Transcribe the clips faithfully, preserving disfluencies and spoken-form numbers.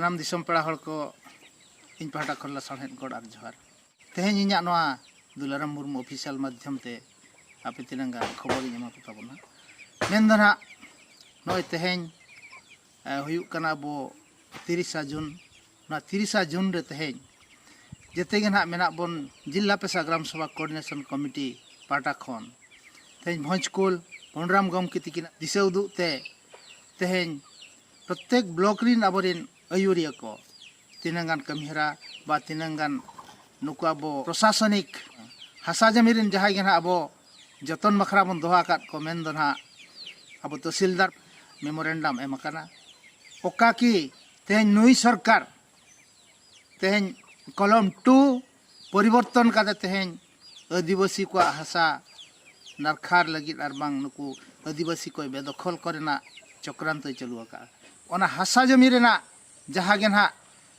ᱥᱟᱱᱟᱢ ᱫᱤᱥᱚᱢ ᱯᱮᱲᱟ ᱦᱚᱲ ᱠᱚ, ᱤᱧ ᱯᱟᱦᱴᱟ ᱠᱷᱚᱱ ᱞᱟᱥᱟᱲᱦᱮᱫ ᱜᱚᱰ ᱟᱨ ᱡᱚᱦᱟᱨ᱾ ᱛᱮᱦᱮᱧ ᱤᱧᱟᱹᱜ ᱱᱚᱣᱟ ᱫᱩᱞᱟᱨᱟᱢ ᱢᱩᱨᱢᱩ ᱚᱯᱷᱤᱥᱤᱭᱟᱞ ᱢᱟᱫᱽᱫᱷᱚᱢ ᱛᱮ ᱟᱯᱮ ᱛᱤᱱᱟᱹᱝ ᱜᱟᱱ ᱠᱷᱚᱵᱚᱨᱤᱧ ᱮᱢᱟ ᱯᱮ ᱛᱟᱵᱚᱱᱟ᱾ ᱢᱮᱱ ᱫᱚ ᱱᱟᱦᱟᱜ ᱱᱚᱜᱼᱚᱭ ᱛᱮᱦᱮᱧ, ᱮ, ᱦᱩᱭᱩᱜ ᱠᱟᱱᱟ ᱟᱵᱚ ᱛᱤᱨᱤᱥᱟ ᱡᱩᱱ᱾ ᱱᱚᱣᱟ ᱛᱤᱨᱤᱥᱟ ᱡᱩᱱ ᱨᱮ ᱛᱮᱦᱮᱧ ᱡᱮᱛᱮ ᱜᱮ ᱱᱟᱦᱟᱜ ᱢᱮᱱᱟᱜ ᱵᱚᱱ ᱡᱤᱞᱟ ᱯᱮᱥᱟ ᱜᱨᱟᱢ ᱥᱚᱵᱷᱟ ᱠᱳᱚᱨᱰᱤᱱᱮᱥᱚᱱ ᱠᱚᱢᱤᱴᱤ ᱯᱟᱦᱴᱟ ᱠᱷᱚᱱ ᱛᱮᱦᱮᱧ ᱵᱷᱚᱸᱡᱽᱠᱩᱞ ᱯᱚᱱᱰᱨᱟᱢ ᱜᱚᱢᱠᱮ ᱛᱤᱠᱤᱱᱟᱜ ᱫᱤᱥᱟᱹ ᱩᱫᱩᱜ ᱛᱮ ᱛᱮᱦᱮᱧ ᱯᱨᱚᱛᱮᱠ ᱵᱞᱚᱠ ᱨᱤᱱ ᱟᱵᱚᱨᱤᱱ ᱟᱹᱭᱩᱨᱤᱭᱟᱹ ᱠᱚ ᱛᱤᱱᱟᱹᱝ ᱜᱟᱱ ᱠᱟᱹᱢᱤᱦᱚᱨᱟ ᱵᱟ ᱛᱤᱱᱟᱹᱝ ᱜᱟᱱ ᱱᱩᱠᱩ ᱟᱵᱚ ᱯᱨᱚᱥᱟᱥᱚᱱᱤᱠ ᱦᱟᱥᱟ ᱡᱚᱢᱤ ᱨᱤᱱ ᱡᱟᱦᱟᱸᱭ ᱜᱮ ᱱᱟᱦᱟᱜ ᱟᱵᱚ ᱡᱚᱛᱚᱱ ᱵᱟᱠᱷᱨᱟ ᱵᱚᱱ ᱫᱚᱦᱚ ᱟᱠᱟᱫ ᱠᱚ, ᱢᱮᱱ ᱫᱚ ᱱᱟᱦᱟᱜ ᱟᱵᱚ ᱛᱚᱦᱥᱤᱞᱫᱟᱨ ᱢᱮᱢᱳᱨᱮᱱᱰᱟᱢ ᱮᱢ ᱟᱠᱟᱱᱟ᱾ ᱚᱠᱟ ᱠᱤ ᱛᱮᱦᱮᱧ ᱱᱩᱭ ᱥᱚᱨᱠᱟᱨ ᱛᱮᱦᱮᱧ ᱠᱚᱞᱚᱢ ᱴᱩ ᱯᱚᱨᱤᱵᱚᱨᱛᱚᱱ ᱠᱟᱛᱮ ᱛᱮᱦᱮᱧ ᱟᱹᱫᱤᱵᱟᱹᱥᱤ ᱠᱚᱣᱟᱜ ᱦᱟᱥᱟ ᱱᱟᱨᱠᱷᱟᱨ ᱞᱟᱹᱜᱤᱫ ᱟᱨ ᱵᱟᱝ ᱱᱩᱠᱩ ᱟᱹᱫᱤᱵᱟᱹᱥᱤ ᱠᱚ ᱵᱮᱫᱚᱠᱷᱚᱞ ᱠᱚᱨᱮᱱᱟᱜ ᱪᱚᱠᱨᱟᱱᱛᱚᱭ ᱪᱟᱹᱞᱩ ᱟᱠᱟᱫᱼᱟ᱾ ᱚᱱᱟ ᱦᱟᱥᱟ ᱡᱚᱢᱤ ᱨᱮᱱᱟᱜ ᱡᱟᱦᱟᱸ ᱜᱮ ᱱᱟᱦᱟᱜ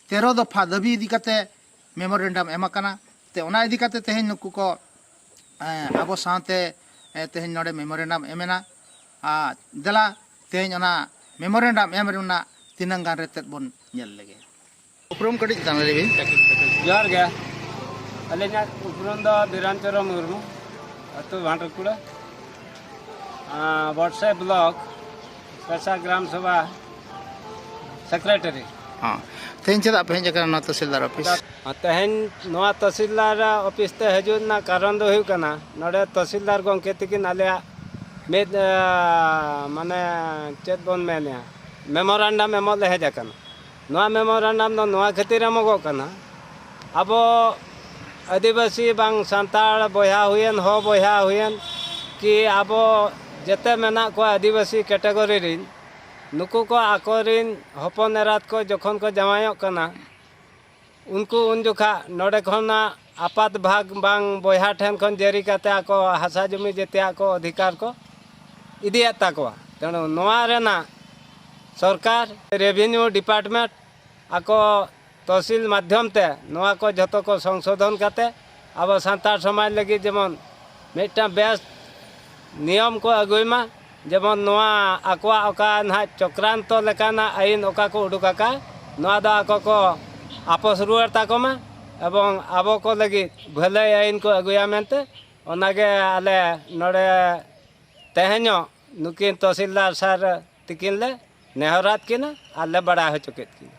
ᱛᱮᱨᱚ ᱫᱚᱯᱷᱟ ᱫᱟᱹᱵᱤ ᱤᱫᱤ ᱠᱟᱛᱮ ᱢᱮᱢᱳᱨᱮᱱᱰᱟᱢ ᱮᱢ ᱟᱠᱟᱱᱟ᱾ ᱛᱮ ᱚᱱᱟ ᱤᱫᱤ ᱠᱟᱛᱮ ᱛᱮᱦᱮᱧ ᱱᱩᱠᱩ ᱠᱚ, ᱮᱸ, ᱟᱵᱚ ᱥᱟᱶᱛᱮ, ᱮᱸ, ᱛᱮᱦᱮᱧ ᱱᱚᱰᱮ ᱢᱮᱢᱳᱨᱮᱱᱰᱟᱢ ᱮᱢ ᱮᱱᱟ᱾ ᱟᱨ ᱫᱮᱞᱟ ᱛᱮᱦᱮᱧ ᱚᱱᱟ ᱢᱮᱢᱳᱨᱮᱱᱰᱟᱢ ᱮᱢ ᱨᱮᱱᱟᱜ ᱛᱤᱱᱟᱹᱝ ᱜᱟᱱ ᱨᱮᱛᱮᱫ ᱵᱚᱱ ᱧᱮᱞ ᱞᱮᱜᱮ᱾ ᱩᱯᱨᱩᱢ ᱠᱟᱹᱴᱤᱡ ᱪᱮᱛᱟᱱ ᱨᱮ ᱞᱟᱹᱭ ᱵᱤᱱ᱾ ᱡᱚᱦᱟᱨ ᱜᱮ᱾ ᱟᱹᱞᱤᱧᱟᱜ ᱩᱯᱨᱩᱢ ᱫᱚ ᱵᱤᱨᱟᱱ ᱪᱚᱨᱚ ᱢᱩᱨᱢᱩ, ᱟᱹᱛᱩ ᱵᱷᱟᱸᱰᱨᱠᱩᱲᱟᱹ, ᱟᱸ, ᱵᱚᱰᱥᱮ ᱵᱞᱚᱠ, ᱯᱮᱥᱟ ᱜᱨᱟᱢ ᱥᱚᱵᱷᱟ ᱥᱮᱠᱨᱮᱴᱟᱨᱤ᱾ ᱦᱚᱸ᱾ ᱛᱮᱦᱮᱧ ᱪᱮᱫᱟᱜ ᱯᱮ ᱦᱮᱡ ᱟᱠᱟᱱᱟ ᱱᱚᱣᱟ ᱛᱚᱦᱥᱤᱞᱫᱟᱨ ᱚᱯᱷᱤᱥ? ᱛᱮᱦᱮᱧ ᱱᱚᱣᱟ ᱛᱚᱦᱥᱤᱞᱫᱟᱨ ᱚᱯᱷᱤᱥ ᱛᱮ ᱦᱤᱡᱩᱜ ᱨᱮᱱᱟᱜ ᱠᱟᱨᱚᱱ ᱫᱚ ᱦᱩᱭᱩᱜ ᱠᱟᱱᱟ, ᱱᱚᱰᱮ ᱛᱚᱦᱥᱤᱞᱫᱟᱨ ᱜᱚᱢᱠᱮ ᱛᱤᱠᱤᱱ ᱟᱞᱮᱭᱟᱜ ᱢᱤᱫ, ᱟᱸ, ᱢᱟᱱᱮ ᱪᱮᱫ ᱵᱚᱱ ᱢᱮᱱᱮᱜᱼᱟ, ᱢᱮᱢᱳᱨᱟᱱᱰᱟᱢ ᱮᱢᱚᱜ ᱞᱮ ᱦᱮᱡ ᱟᱠᱟᱱᱟ᱾ ᱱᱚᱣᱟ ᱢᱮᱢᱳᱨᱟᱱᱰᱟᱢ ᱫᱚ ᱱᱚᱣᱟ ᱠᱷᱟᱹᱛᱤᱨ ᱮᱢᱚᱜᱚᱜ ᱠᱟᱱᱟ, ᱟᱵᱚ ᱟᱹᱫᱤᱵᱟᱹᱥᱤ ᱵᱟᱝ ᱥᱟᱱᱛᱟᱲ ᱵᱚᱭᱦᱟ ᱦᱩᱭᱮᱱ, ᱦᱚ ᱵᱚᱭᱦᱟ ᱦᱩᱭᱮᱱ, ᱠᱤ ᱟᱵᱚ ᱡᱮᱛᱮ ᱢᱮᱱᱟᱜ ᱠᱚᱣᱟ ᱟᱹᱫᱤᱵᱟᱹᱥᱤ ᱠᱮᱴᱮᱜᱚᱨᱤ ᱨᱤᱱ, ᱱᱩᱠᱩ ᱠᱚ ᱟᱠᱚᱨᱤᱱ ᱦᱚᱯᱚᱱ ᱮᱨᱟᱛ ᱠᱚ ᱡᱚᱠᱷᱚᱱ ᱠᱚ ᱡᱟᱶᱟᱭᱚᱜ ᱠᱟᱱᱟ, ᱩᱱᱠᱩ ᱩᱱ ᱡᱚᱠᱷᱟ ᱱᱚᱰᱮ ᱠᱷᱚᱱᱟᱜ ᱟᱯᱟᱛ ᱵᱷᱟᱜᱽ ᱵᱟᱝ ᱵᱚᱭᱦᱟ ᱴᱷᱮᱱ ᱠᱷᱚᱱ ᱡᱟᱹᱨᱤ ᱠᱟᱛᱮ ᱟᱠᱚ ᱦᱟᱥᱟ ᱡᱩᱢᱤ ᱡᱮᱛᱮᱭᱟᱜ ᱠᱚ ᱚᱫᱷᱤᱠᱟᱨ ᱠᱚ ᱤᱫᱤᱭᱮᱫ ᱛᱟᱠᱚᱣᱟ᱾ ᱛᱮᱬᱩ ᱱᱚᱣᱟ ᱨᱮᱱᱟᱜ ᱥᱚᱨᱠᱟᱨ ᱨᱮᱵᱷᱮᱱᱤᱭᱩ ᱰᱤᱯᱟᱨᱴᱢᱮᱱᱴ ᱟᱠᱚ ᱛᱚᱦᱥᱤᱞ ᱢᱟᱫᱽᱫᱷᱚᱢ ᱛᱮ ᱱᱚᱣᱟ ᱠᱚ ᱡᱷᱚᱛᱚ ᱠᱚ ᱥᱚᱝᱥᱳᱫᱷᱚᱱ ᱠᱟᱛᱮ ᱟᱵᱚ ᱥᱟᱱᱛᱟᱲ ᱥᱚᱢᱟᱡᱽ ᱞᱟᱹᱜᱤᱫ ᱡᱮᱢᱚᱱ ᱢᱤᱫᱴᱟᱝ ᱵᱮᱥ ᱱᱤᱭᱚᱢ ᱠᱚ ᱟᱹᱜᱩᱭ ᱢᱟ, ᱡᱮᱢᱚᱱ ᱱᱚᱣᱟ ᱟᱠᱚᱣᱟᱜ ᱚᱠᱟ ᱱᱟᱦᱟᱜ ᱪᱚᱠᱨᱟᱱᱛᱚ ᱞᱮᱠᱟᱱᱟᱜ ᱟᱹᱭᱤᱱ ᱚᱠᱟ ᱠᱚ ᱩᱰᱩᱠ ᱟᱠᱟᱫ, ᱱᱚᱣᱟ ᱫᱚ ᱟᱠᱚ ᱠᱚ ᱟᱯᱚᱥ ᱨᱩᱣᱟᱹᱲ ᱛᱟᱠᱚ ᱢᱟ, ᱮᱵᱚᱝ ᱟᱵᱚ ᱠᱚ ᱞᱟᱹᱜᱤᱫ ᱵᱷᱟᱹᱞᱟᱹᱭ ᱟᱹᱭᱤᱱ ᱠᱚ ᱟᱹᱜᱩᱭᱟ ᱢᱮᱱᱛᱮ, ᱚᱱᱟᱜᱮ ᱟᱞᱮ ᱱᱚᱰᱮ ᱛᱮᱦᱮᱧᱚᱜ ᱱᱩᱠᱤᱱ ᱛᱚᱦᱥᱤᱞᱫᱟᱨ ᱥᱟᱨ ᱛᱤᱠᱤᱱ ᱞᱮ ᱱᱮᱦᱚᱨᱟᱫ ᱠᱤᱱᱟ ᱟᱨ ᱞᱮ ᱵᱟᱲᱟᱭ ᱦᱚᱪᱚ ᱠᱮᱫ ᱠᱤᱱᱟ᱾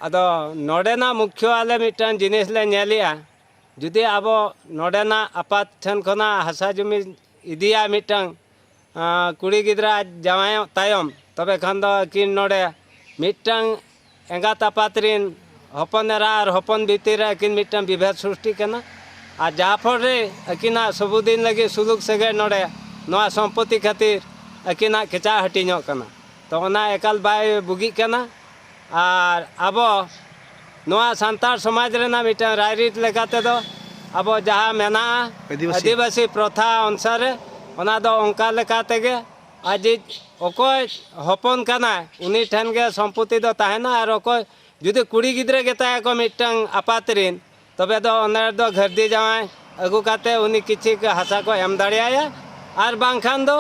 ᱟᱫᱚ ᱱᱚᱰᱮᱱᱟᱜ ᱢᱩᱠᱷᱭᱚ ᱟᱞᱮ ᱢᱤᱫᱴᱟᱝ ᱡᱤᱱᱤᱥ ᱞᱮ ᱧᱮᱞᱮᱜᱼᱟ, ᱡᱩᱫᱤ ᱟᱵᱚ ᱱᱚᱰᱮᱱᱟᱜ ᱟᱯᱟᱛ ᱴᱷᱮᱱ ᱠᱷᱚᱱᱟᱜ ᱦᱟᱥᱟ ᱡᱩᱢᱤ ᱤᱫᱤᱭᱟ ᱢᱤᱫᱴᱟᱝ, ᱟᱸ, ᱠᱩᱲᱤ ᱜᱤᱫᱽᱨᱟᱹ ᱟᱡ ᱡᱟᱶᱟᱭᱚᱜ ᱛᱟᱭᱚᱢ, ᱛᱚᱵᱮ ᱠᱷᱟᱱ ᱫᱚ ᱟᱹᱠᱤᱱ ᱱᱚᱰᱮ ᱢᱤᱫᱴᱟᱝ ᱮᱸᱜᱟᱛ ᱟᱯᱟᱛ ᱨᱤᱱ ᱦᱚᱯᱚᱱ ᱮᱨᱟ ᱟᱨ ᱦᱚᱯᱚᱱ ᱵᱷᱤᱛᱤᱨ ᱨᱮ ᱟᱹᱠᱤᱱ ᱢᱤᱫᱴᱟᱝ ᱵᱤᱵᱷᱮᱫ ᱥᱨᱤᱥᱴᱤ ᱠᱟᱱᱟ᱾ ᱟᱨ ᱡᱟᱦᱟᱸ ᱯᱷᱚᱞ ᱨᱮ ᱟᱹᱠᱤᱱᱟᱜ ᱥᱚᱵᱩᱫᱤᱱ ᱞᱟᱹᱜᱤᱫ ᱥᱩᱞᱩᱠ ᱥᱟᱹᱜᱟᱹᱭ ᱱᱚᱰᱮ ᱱᱚᱣᱟ ᱥᱚᱢᱯᱚᱛᱤ ᱠᱷᱟᱹᱛᱤᱨ ᱟᱹᱠᱤᱱᱟᱜ ᱠᱮᱪᱟᱜ ᱦᱟᱹᱴᱤᱧᱚᱜ ᱠᱟᱱᱟ᱾ ᱛᱚ ᱚᱱᱟ ᱮᱠᱟᱞ ᱵᱟᱭ ᱵᱩᱜᱤᱜ ᱠᱟᱱᱟ᱾ ᱟᱨ ᱟᱵᱚ ᱱᱚᱣᱟ ᱥᱟᱱᱛᱟᱲ ᱥᱚᱢᱟᱡᱽ ᱨᱮᱱᱟᱜ ᱢᱤᱫᱴᱟᱝ ᱨᱟᱭᱨᱤᱛ ᱞᱮᱠᱟ ᱛᱮᱫᱚ ᱟᱵᱚ ᱡᱟᱦᱟᱸ ᱢᱮᱱᱟᱜᱼᱟ, ᱟᱹᱫᱤᱵᱟᱹᱥᱤ᱾ ᱟᱹᱫᱤᱵᱟᱹᱥᱤ ᱯᱨᱚᱛᱷᱟ ᱚᱱᱥᱟᱨᱮ, ᱚᱱᱟ ᱫᱚ ᱚᱱᱠᱟ ᱞᱮᱠᱟ ᱛᱮᱜᱮ ᱟᱡᱤᱡ ᱚᱠᱚᱭ ᱦᱚᱯᱚᱱ ᱠᱟᱱᱟᱭ, ᱩᱱᱤ ᱴᱷᱮᱱ ᱜᱮ ᱥᱚᱢᱯᱚᱛᱤ ᱫᱚ ᱛᱟᱦᱮᱱᱟ᱾ ᱟᱨ ᱚᱠᱚᱭ ᱡᱩᱫᱤ ᱠᱩᱲᱤ ᱜᱤᱫᱽᱨᱟᱹ ᱜᱮᱛᱟᱭᱟ ᱠᱚ ᱢᱤᱫᱴᱟᱝ ᱟᱯᱟᱛ ᱨᱤᱱ, ᱛᱚᱵᱮ ᱫᱚ ᱚᱱᱟ ᱨᱮᱫᱚ ᱜᱷᱟᱹᱨᱫᱤ ᱡᱟᱶᱟᱭ ᱟᱹᱜᱩ ᱠᱟᱛᱮ ᱩᱱᱤ ᱠᱤᱪᱷᱤ ᱦᱟᱥᱟ ᱠᱚ ᱮᱢ ᱫᱟᱲᱮᱭᱟᱭᱟ᱾ ᱟᱨ ᱵᱟᱝᱠᱷᱟᱱ ᱫᱚ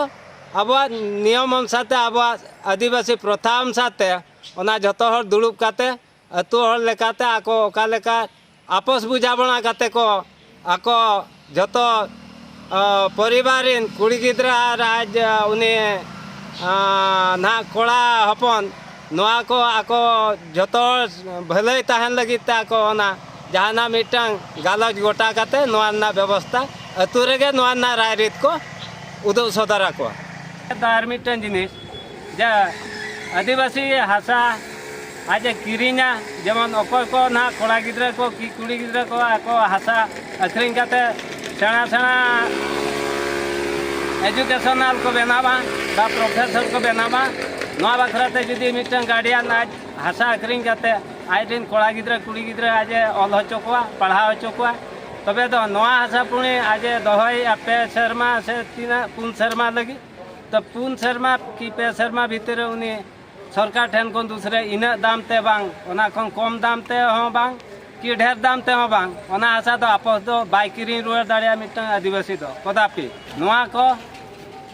ᱟᱵᱚᱣᱟᱜ ᱱᱤᱭᱚᱢ ᱚᱱᱩᱥᱟᱨ ᱛᱮ, ᱟᱵᱚᱣᱟᱜ ᱟᱹᱫᱤᱵᱟᱹᱥᱤ ᱯᱨᱚᱛᱷᱟ ᱚᱱᱩᱥᱟᱨ ᱛᱮ, ᱚᱱᱟ ᱡᱷᱚᱛᱚ ᱦᱚᱲ ᱫᱩᱲᱩᱵ ᱠᱟᱛᱮ ᱟᱹᱛᱩ ᱦᱚᱲ ᱞᱮᱠᱟᱛᱮ ᱟᱠᱚ ᱚᱠᱟ ᱞᱮᱠᱟ ᱟᱯᱚᱥ ᱵᱩᱡᱷᱟᱹᱣᱱᱟ ᱠᱟᱛᱮ ᱠᱚ ᱟᱠᱚ ᱡᱷᱚᱛᱚ, ᱟ, ᱯᱚᱨᱤᱵᱟᱨ ᱨᱤᱱ ᱠᱩᱲᱤ ᱜᱤᱫᱽᱨᱟᱹ ᱟᱨ ᱟᱡ, ᱟ, ᱩᱱᱤ, ᱟ, ᱱᱟᱦᱟᱜ ᱠᱚᱲᱟ ᱦᱚᱯᱚᱱ ᱱᱚᱣᱟ ᱠᱚ ᱟᱠᱚ ᱡᱷᱚᱛᱚ ᱦᱚᱲ ᱵᱷᱟᱹᱞᱟᱹᱭ ᱛᱟᱦᱮᱱ ᱞᱟᱹᱜᱤᱫ ᱛᱮ ᱟᱠᱚ ᱚᱱᱟ ᱡᱟᱦᱟᱱᱟᱜ ᱢᱤᱫᱴᱟᱝ ᱜᱟᱞᱚᱪ ᱜᱚᱴᱟ ᱠᱟᱛᱮ ᱱᱚᱣᱟ ᱨᱮᱱᱟᱜ ᱵᱮᱵᱚᱥᱛᱟ ᱟᱹᱛᱩ ᱨᱮᱜᱮ ᱱᱚᱣᱟ ᱨᱮᱱᱟᱜ ᱨᱟᱭᱨᱤᱛ ᱠᱚ ᱩᱫᱩᱜ ᱥᱚᱫᱚᱨ ᱟᱠᱚᱣᱟ᱾ ᱟᱨ ᱢᱤᱫᱴᱟᱝ ᱡᱤᱱᱤᱥ ᱡᱮ ᱟᱹᱫᱤᱵᱟᱹᱥᱤ ᱦᱟᱥᱟ ᱟᱡ ᱮ ᱠᱤᱨᱤᱧᱟ, ᱡᱮᱢᱚᱱ ᱚᱠᱚᱭ ᱠᱚ ᱱᱟᱦᱟᱜ ᱠᱚᱲᱟ ᱜᱤᱫᱽᱨᱟᱹ ᱠᱚ ᱠᱤ ᱠᱩᱲᱤ ᱜᱤᱫᱽᱨᱟᱹ ᱠᱚ ᱟᱠᱚ ᱦᱟᱥᱟ ᱟᱹᱠᱷᱨᱤᱧ ᱠᱟᱛᱮ ᱥᱮᱬᱟ ᱥᱮᱬᱟ ᱮᱡᱩᱠᱮᱥᱚᱱᱟᱞ ᱠᱚ ᱵᱮᱱᱟᱣᱟ ᱵᱟ ᱯᱨᱚᱯᱷᱮᱥᱚᱨ ᱠᱚ ᱵᱮᱱᱟᱣᱟ, ᱱᱚᱣᱟ ᱵᱟᱠᱷᱨᱟ ᱛᱮ ᱡᱩᱫᱤ ᱢᱤᱫᱴᱟᱝ ᱜᱟᱨᱰᱤᱭᱟᱱ ᱟᱡ ᱦᱟᱥᱟ ᱟᱹᱠᱷᱨᱤᱧ ᱠᱟᱛᱮ ᱟᱡ ᱨᱮᱱ ᱠᱚᱲᱟ ᱜᱤᱫᱽᱨᱟᱹ ᱠᱩᱲᱤ ᱜᱤᱫᱽᱨᱟᱹ ᱟᱡ ᱮ ᱚᱞ ᱦᱚᱪᱚ ᱠᱚᱣᱟ, ᱯᱟᱲᱦᱟᱣ ᱦᱚᱪᱚ ᱠᱚᱣᱟ, ᱛᱚᱵᱮ ᱫᱚ ᱱᱚᱣᱟ ᱦᱟᱥᱟ ᱯᱩᱬᱤ ᱟᱡ ᱮ ᱫᱚᱦᱚᱭᱮᱫᱼᱟ ᱯᱮ ᱥᱮᱨᱢᱟ ᱥᱮ ᱛᱤᱱᱟᱹᱜ ᱯᱩᱱ ᱥᱮᱨᱢᱟ ᱞᱟᱹᱜᱤᱫ᱾ ᱛᱚ ᱯᱩᱱ ᱥᱮᱨᱢᱟ ᱠᱤ ᱯᱮ ᱥᱮᱨᱢᱟ ᱵᱷᱤᱛᱤᱨ ᱨᱮ ᱩᱱᱤ ᱥᱚᱨᱠᱟᱨ ᱴᱷᱮᱱ ᱠᱷᱚᱱ ᱫᱩᱥᱨᱟᱹ ᱤᱱᱟᱹᱜ ᱫᱟᱢ ᱛᱮ ᱵᱟᱝ, ᱚᱱᱟ ᱠᱷᱚᱱ ᱠᱚᱢ ᱫᱟᱢ ᱛᱮ ᱦᱚᱸ ᱵᱟᱝ, ᱠᱤ ᱰᱷᱮᱨ ᱫᱟᱢ ᱛᱮᱦᱚᱸ ᱵᱟᱝ, ᱚᱱᱟ ᱦᱟᱥᱟ ᱫᱚ ᱟᱯᱚᱥ ᱫᱚ ᱵᱟᱭ ᱠᱤᱨᱤᱧ ᱨᱩᱣᱟᱹᱲ ᱫᱟᱲᱮᱭᱟᱜᱼᱟ ᱢᱤᱫᱴᱟᱝ ᱟᱹᱫᱤᱵᱟᱹᱥᱤ ᱫᱚ ᱠᱚᱫᱟᱯᱤ᱾ ᱱᱚᱣᱟ ᱠᱚ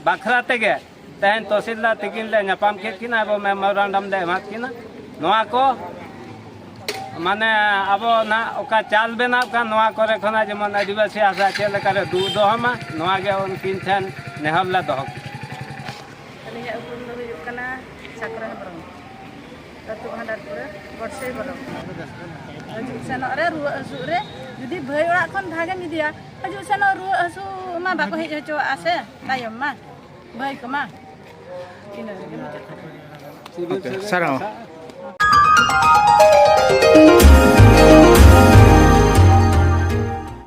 ᱵᱟᱠᱷᱨᱟ ᱛᱮᱜᱮ ᱛᱮᱦᱮᱧ ᱛᱚᱦᱥᱤᱞᱫᱟᱨ ᱛᱤᱠᱤᱱ ᱞᱮ ᱧᱟᱯᱟᱢ ᱠᱮᱫ ᱠᱤᱱᱟ, ᱟᱵᱚ ᱢᱮᱢᱳᱨᱟᱱᱰᱟᱢ ᱞᱮ ᱮᱢᱟᱫ ᱠᱤᱱᱟ᱾ ᱱᱚᱣᱟ ᱠᱚ ᱢᱟᱱᱮ ᱟᱵᱚ ᱱᱟᱜ ᱚᱠᱟ ᱪᱟᱞ ᱵᱮᱱᱟᱣ ᱠᱟᱱ, ᱱᱚᱣᱟ ᱠᱚᱨᱮ ᱠᱷᱚᱱᱟᱜ ᱡᱮᱢᱚᱱ ᱟᱹᱫᱤᱵᱟᱹᱥᱤ ᱦᱟᱥᱟ ᱪᱮᱫ ᱞᱮᱠᱟᱨᱮ ᱫᱩᱜ ᱫᱚᱦᱚ ᱢᱟ, ᱱᱚᱣᱟ ᱜᱮ ᱩᱱᱠᱤᱱ ᱴᱷᱮᱱ ᱱᱮᱦᱚᱨ ᱞᱮ ᱫᱚᱦᱚ ᱠᱮᱫᱟ᱾ ᱟᱹᱞᱤᱧᱟᱜ ᱩᱯᱨᱩᱢ ᱫᱚ ᱦᱩᱭᱩᱜ ᱠᱟᱱᱟ ᱥᱟᱠᱨᱟ ᱦᱮᱢᱵᱨᱚᱢ, ᱟᱹᱛᱩ ᱵᱷᱟᱸᱰᱟᱨᱯᱩᱨ, ᱜᱚᱰᱥᱮ ᱵᱚᱞᱚ᱾ ᱦᱤᱡᱩᱜ ᱥᱮᱱᱚᱜ ᱨᱮ, ᱨᱩᱣᱟᱹᱜ ᱦᱟᱹᱥᱩᱜ ᱨᱮ, ᱡᱩᱫᱤ ᱵᱷᱟᱹᱭ ᱚᱲᱟᱜ ᱠᱷᱚᱱ ᱵᱷᱟᱜᱮᱢ ᱤᱫᱤᱭᱟ, ᱦᱤᱡᱩᱜ ᱥᱮᱱᱚᱜ ᱨᱩᱣᱟᱹᱜ ᱦᱟᱹᱥᱩ ᱢᱟ ᱵᱟᱠᱚ ᱦᱮᱡ ᱦᱚᱪᱚᱣᱟᱜᱼᱟ ᱥᱮ ᱛᱟᱭᱚᱢ ᱢᱟ᱾ ᱵᱷᱟᱹᱭ ᱠᱚᱢᱟ᱾ ᱤᱱᱟᱹ ᱨᱮᱜᱮ ᱢᱩᱪᱟᱹᱫ ᱠᱟᱱᱟ᱾ ᱳᱠᱮ, ᱥᱟᱨᱦᱟᱣ᱾